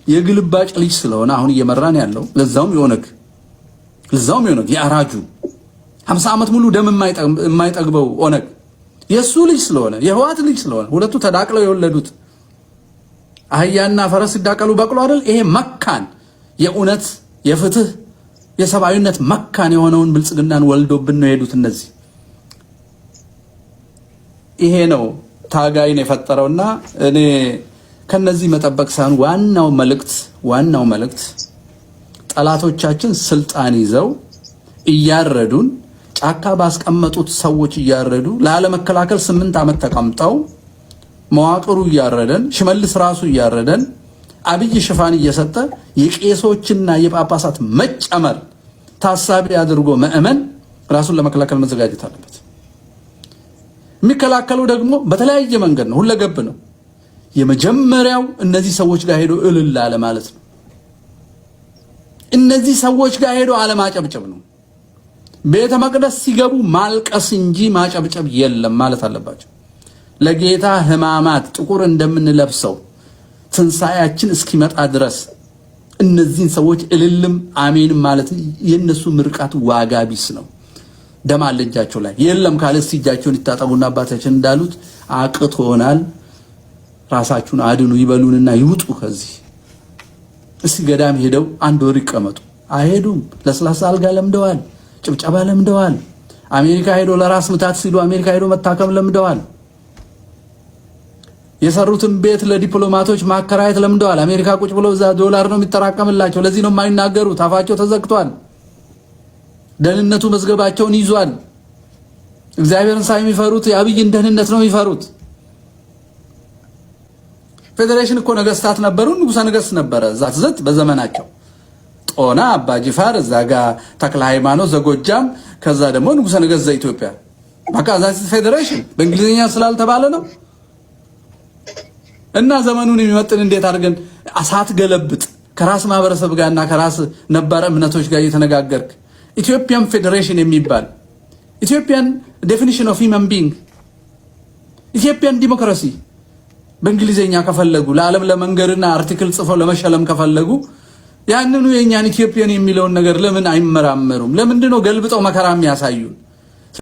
የግልባጭ ልጅ ስለሆነ አሁን እየመራን ያለው፣ ለዛውም የኦነግ የአራጁ፣ 50 ዓመት ሙሉ ደም የማይጠግበው ኦነግ የእሱ ልጅ ስለሆነ፣ የህወሓት ልጅ ስለሆነ፣ ሁለቱ ተዳቅለው የወለዱት፣ አህያና ፈረስ ሲዳቀሉ በቅሎ አይደል? ይሄ መካን፣ የእውነት፣ የፍትህ፣ የሰብአዊነት መካን የሆነውን ብልጽግናን ወልዶብን ነው የሄዱት እነዚህ። ይሄ ነው ታጋይን የፈጠረውና እኔ ከነዚህ መጠበቅ ሳይሆን ዋናው መልእክት ጠላቶቻችን ስልጣን ይዘው እያረዱን፣ ጫካ ባስቀመጡት ሰዎች እያረዱ፣ ላለመከላከል 8 ዓመት ተቀምጠው መዋቅሩ እያረደን፣ ሽመልስ ራሱ እያረደን፣ አብይ ሽፋን እየሰጠ፣ የቄሶችና የጳጳሳት መጨመር ታሳቢ አድርጎ ምዕመን ራሱን ለመከላከል መዘጋጀት አለበት። የሚከላከለው ደግሞ በተለያየ መንገድ ነው፣ ሁለገብ ነው። የመጀመሪያው እነዚህ ሰዎች ጋር ሄዶ እልል አለ ማለት ነው። እነዚህ ሰዎች ጋር ሄዶ አለማጨብጨብ ነው። ቤተ መቅደስ ሲገቡ ማልቀስ እንጂ ማጨብጨብ የለም ማለት አለባቸው። ለጌታ ሕማማት ጥቁር እንደምንለብሰው ትንሣኤያችን እስኪመጣ ድረስ እነዚህን ሰዎች እልልም አሜንም ማለት የእነሱ ምርቃት ዋጋ ቢስ ነው። ደም አለ እጃቸው ላይ። የለም ካለ እስቲ እጃቸውን ይታጠቡና አባታችን እንዳሉት አቅቶናል፣ ራሳችሁን አድኑ ይበሉንና ይውጡ ከዚህ። እስቲ ገዳም ሄደው አንድ ወር ይቀመጡ። አይሄዱም። ለስላሳ አልጋ ለምደዋል፣ ጭብጨባ ለምደዋል። አሜሪካ ሄዶ ለራስ ምታት ሲሉ አሜሪካ ሄዶ መታከም ለምደዋል። የሰሩትን ቤት ለዲፕሎማቶች ማከራየት ለምደዋል። አሜሪካ ቁጭ ብለው እዛ ዶላር ነው የሚጠራቀምላቸው። ለዚህ ነው የማይናገሩት። አፋቸው ተዘግቷል። ደህንነቱ መዝገባቸውን ይዟል። እግዚአብሔርን ሳይሆን የሚፈሩት የአብይን ደህንነት ነው የሚፈሩት። ፌዴሬሽን እኮ ነገስታት ነበሩ። ንጉሰ ነገስት ነበረ እዛ ትዘት በዘመናቸው ጦና አባ ጅፋር፣ እዛ ጋ ተክለ ሃይማኖት ዘጎጃም፣ ከዛ ደግሞ ንጉሰ ነገስት ዘኢትዮጵያ። በቃ that's ፌዴሬሽን በእንግሊዝኛ ስላልተባለ ነው። እና ዘመኑን የሚመጥን እንዴት አድርገን እሳት ገለብጥ ከራስ ማህበረሰብ ጋርና ከራስ ነባር እምነቶች ጋር እየተነጋገርክ Ethiopian federation የሚባል፣ Ethiopian definition of human being፣ Ethiopian democracy በእንግሊዝኛ ከፈለጉ ለዓለም ለመንገርና article ጽፈው ለመሸለም ከፈለጉ ያንኑ የእኛን Ethiopian የሚለውን ነገር ለምን አይመራመሩም? ለምንድን ነው ገልብጠው መከራ የሚያሳዩን?